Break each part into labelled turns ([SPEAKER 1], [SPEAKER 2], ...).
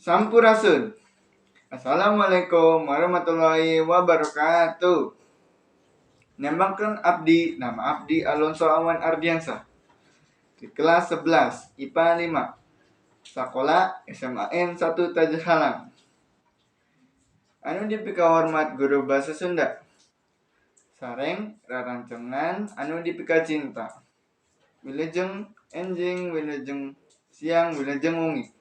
[SPEAKER 1] Sampurasun. Assalamualaikum warahmatullahi wabarakatuh. Nembangkeun abdi, nama abdi Alonso Awan Ardiansah. Di kelas 11 IPA 5. Sakola SMAN 1 Tajhalang. Anu dipikahormat guru bahasa Sunda sareng rerencangan anu dipikacinta. Wilujeng enjing, wilujeng siang, wilujeng wengi.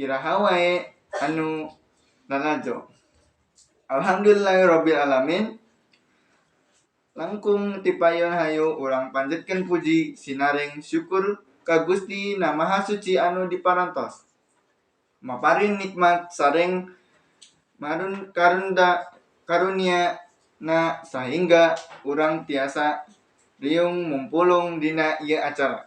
[SPEAKER 1] Iraha wae anu lalajo. Alhamdulillahirabbil alamin. Langkung tipayun hayu urang panjatkeun puji sinareng syukur ka Gusti Na Maha Suci anu diparantos maparin nikmat sareng marun karunda karunia na sahingga urang tiasa riung mumpulung dina ieu acara.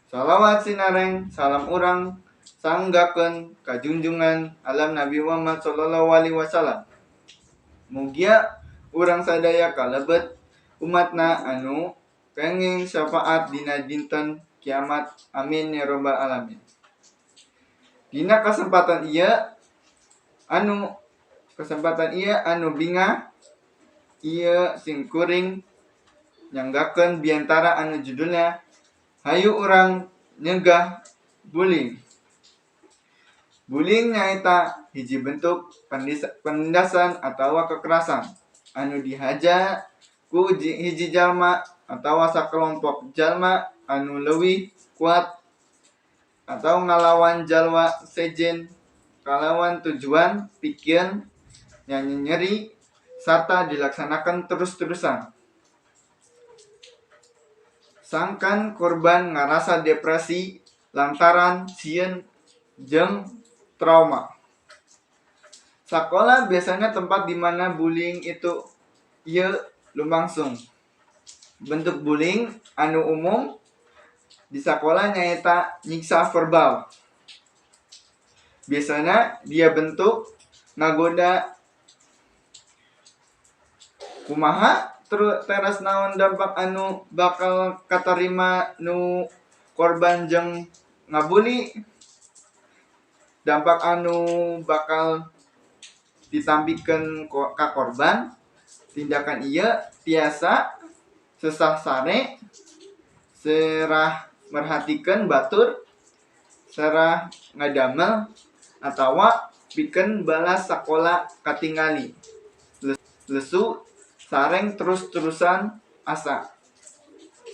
[SPEAKER 1] Salawat sinareng salam urang sanggakeun ka junjungan alam Nabi Muhammad sallallahu alaihi wasallam. Mugia urang sadaya kalebet umatna anu kenging syafaat dina dinten kiamat, amin ya robbal alamin. Dina kesempatan ieu anu bingah ieu simkuring nyanggakeun biantara anu judulna Hayu Urang Nyegah Bullying. Bullying nyaeta hiji bentuk penindasan atawa kekerasan anu dihaja ku hiji jalma atawa sakelompok jalma anu leuwih kuat atau ngalawan jalma sejen kalawan tujuan pikeun nyanyeri sarta dilaksanakan terus-terusan. Sangkan korban ngarasa depresi lantaran sieun jeung trauma. Sakola biasanya tempat di mana bullying itu ieu lumangsung. Bentuk bullying anu umum di sakola nyaeta nyiksa verbal. Biasana dina bentuk ngagoda. Kumaha teras naon dampak anu bakal katarima nu korban jeung ngabully? Dampak anu bakal ditampikeun ka korban tindakan ieu tiasa sesah sare, serah merhatikeun batur, serah ngadamel, atawa pikeun balas sakola katingali lesu sareng terus-terusan asa.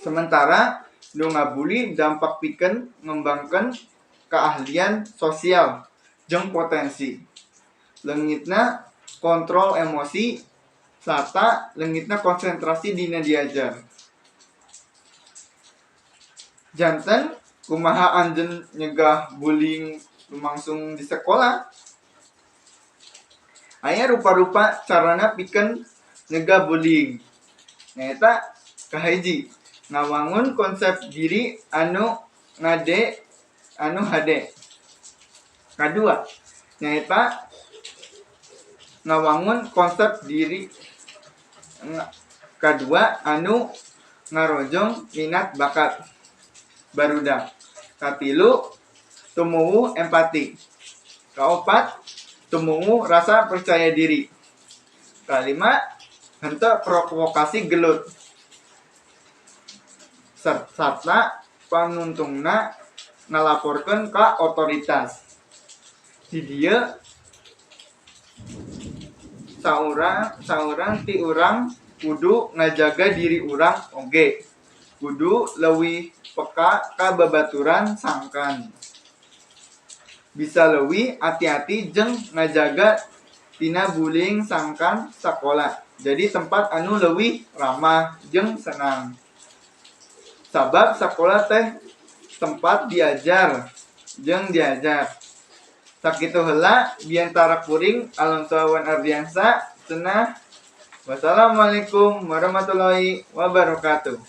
[SPEAKER 1] Sementara nu ngabully dampak pikeun ngembangkeun keahlian sosial jeung potensi leungitna kontrol emosi sarta leungitna konsentrasi dina diajar. Janten kumaha anjeun nyegah bullying lumangsung di sekolah? Aya rupa-rupa carana pikeun nyegah bullying. Nyaeta kahiji, ngawangun konsep diri anu ngade anu hade. Kadua, nyaeta ngawangun konsep diri kadua anu ngarojong minat bakat barudak. Katilu, tumuwuh empati. Kaopat, tumuwuh rasa percaya diri. Kalima, henteu provokasi gelut. Sarta panuntungna ngalaporkeun ka otoritas. Di dieu saurang ti urang kudu ngajaga diri urang oge. Kudu leuwih peka ka babaturan sangkan bisa leuwih hati-hati jeung ngajaga tina bullying sangkan sakola jadi tempat anu leuwih ramah jeung senang. Sabab sakola teh tempat diajar jeung diajar. Sakitu heula biantara kuring, Alonso Awan Ardiansa cenah. Wassalamualaikum warahmatullahi wabarakatuh.